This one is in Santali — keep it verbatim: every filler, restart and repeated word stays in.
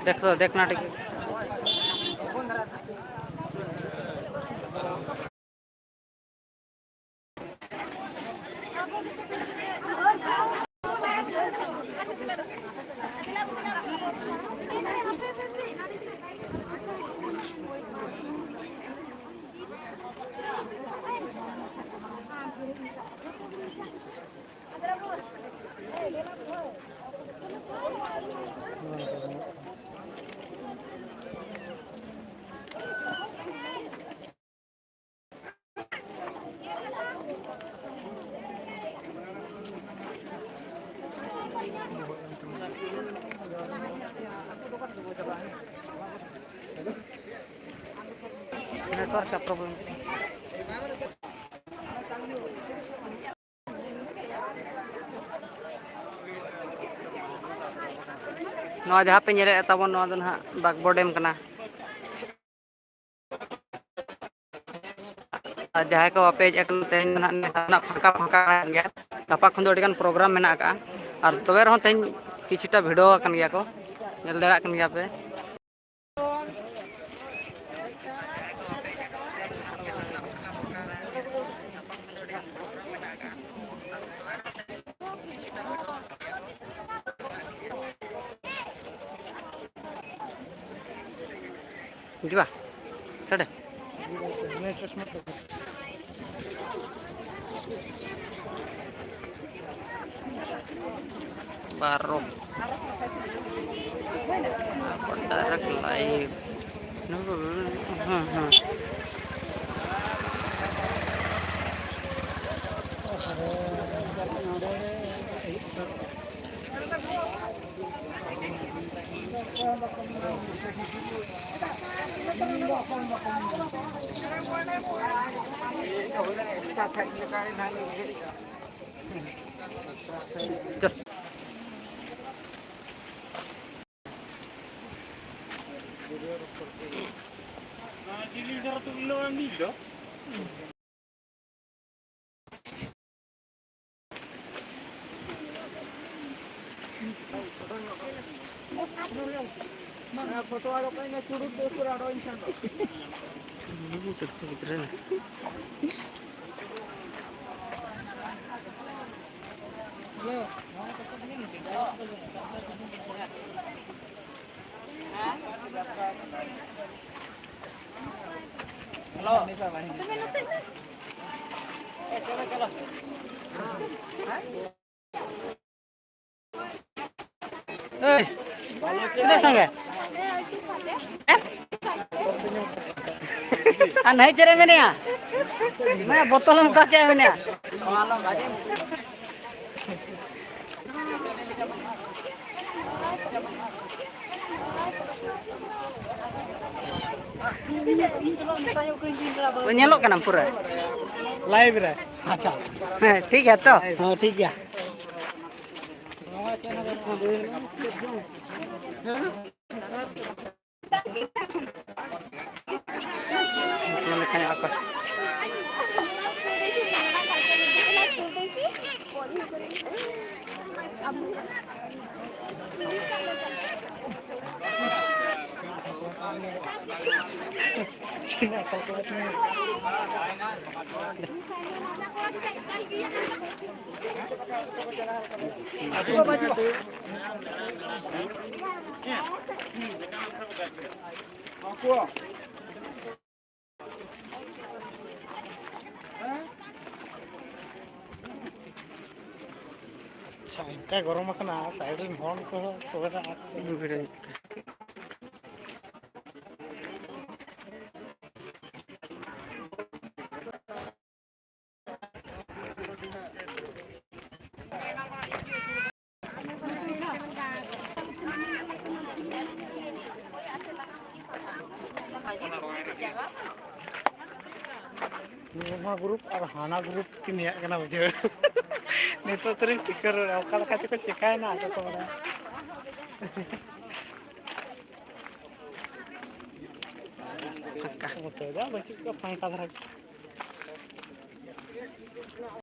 देख तो, देखना ठीक। Network ᱨᱮ problem᱾ ᱱᱚᱣᱟ ᱡᱟᱦᱟᱸ ᱯᱮ ᱧᱮᱞᱮᱫ ᱛᱟᱵᱚᱱ, ᱱᱚᱣᱟ ᱫᱚ ᱱᱟᱦᱟᱜ ᱵᱟᱜᱽᱵᱚ ᱰᱮᱢ ᱠᱟᱱᱟ᱾ ᱟᱨ ᱡᱟᱦᱟᱸᱭ ᱠᱚ ᱵᱟᱯᱮ ᱦᱮᱡ ᱟᱠᱟᱱᱟ, ᱛᱮᱦᱮᱧ ᱫᱚ ᱱᱟᱦᱟᱜ ᱱᱟᱥᱮᱱᱟᱜ ᱯᱷᱟᱸᱠᱟ ᱯᱷᱟᱸᱠᱟ ᱠᱟᱱ ᱜᱮᱭᱟ᱾ ᱜᱟᱯᱟ ᱠᱷᱚᱱ ᱫᱚ ᱟᱹᱰᱤᱜᱟᱱ program ᱢᱮᱱᱟᱜ ᱟᱠᱟᱫᱼᱟ᱾ ᱟᱨ ᱛᱚᱵᱮ ᱨᱮᱦᱚᱸ ᱛᱮᱦᱮᱧ ᱠᱤᱪᱷᱩᱴᱟ ᱵᱷᱤᱲ ᱟᱠᱟᱱ ᱜᱮᱭᱟ ᱠᱚ, ᱧᱮᱞ ᱫᱟᱲᱮᱭᱟᱜ ᱠᱟᱱ ᱜᱮᱭᱟ ᱯᱮ᱾ ᱦᱤᱡᱩᱜᱼᱟ᱾ ᱥᱟᱰᱮ᱾ ᱵᱟᱨᱚ᱾ Direct live᱾ ᱦᱮᱸ, ᱦᱮᱸ᱾ ᱯᱷᱳᱴᱳ ᱟᱲᱟᱜ ᱠᱟᱜ ᱢᱮ, ᱪᱩᱲᱩᱠ ᱫᱚ ᱩᱥᱠᱩᱨ ᱟᱲᱟᱜ ᱤᱧ ᱠᱷᱟᱱ ᱫᱚ᱾ ᱮᱭ, ᱛᱤᱱᱟᱹᱜ ᱥᱟᱸᱜᱮ? ᱟᱨ ᱱᱟᱹᱭ ᱪᱮᱫ ᱨᱮ ᱢᱮᱱᱟᱭᱟ? ᱢᱟᱱᱮ ᱵᱚᱛᱚᱞ ᱮᱢ ᱚᱠᱟ ᱠᱮᱜᱼᱟ ᱢᱮᱱᱟᱭᱟ? ᱧᱮᱞᱚᱜ ᱠᱟᱱᱟ ᱯᱩᱨᱟᱹ᱾ ᱞᱟᱭᱤᱵᱷ ᱨᱮ᱾ ᱟᱪᱪᱷᱟ᱾ ᱦᱮᱸ, ᱴᱷᱤᱠ ᱜᱮᱭᱟ ᱛᱚ? ᱦᱮᱸ, ᱴᱷᱤᱠ ᱜᱮᱭᱟ᱾ ᱟᱪᱪᱷᱟ, ᱤᱱᱠᱟ ᱜᱚᱨᱚᱢ ᱟᱠᱟᱱᱟ, ᱥᱟᱭᱤᱰ ᱨᱮᱱ ᱦᱚᱲ ᱠᱚ ᱥᱚᱵᱮᱨᱟ ᱟᱨ ᱱᱚᱣᱟ ᱜᱨᱩᱯ ᱟᱨ ᱦᱟᱱᱟ ᱜᱨᱩᱯ ᱠᱤᱱ ᱦᱮᱡ ᱠᱟᱱᱟ ᱵᱩᱡᱷᱟᱹᱣ᱾ ᱱᱤᱛᱚᱜ ᱛᱚᱨᱤᱧ ᱴᱷᱤᱠᱟᱹ ᱨᱩᱣᱟᱹᱲᱟ, ᱚᱠᱟ ᱞᱮᱠᱟ ᱪᱚᱠᱚ ᱪᱮᱠᱟᱭᱮᱱᱟ ᱟᱠᱚ ᱠᱚ ᱵᱟᱲᱟᱭᱟ᱾ ᱱᱚᱛᱮ ᱫᱚ ᱵᱟᱹᱪᱩᱜ ᱠᱚᱣᱟ, ᱯᱷᱟᱸᱠᱟ ᱫᱷᱟᱨᱟ ᱜᱮ᱾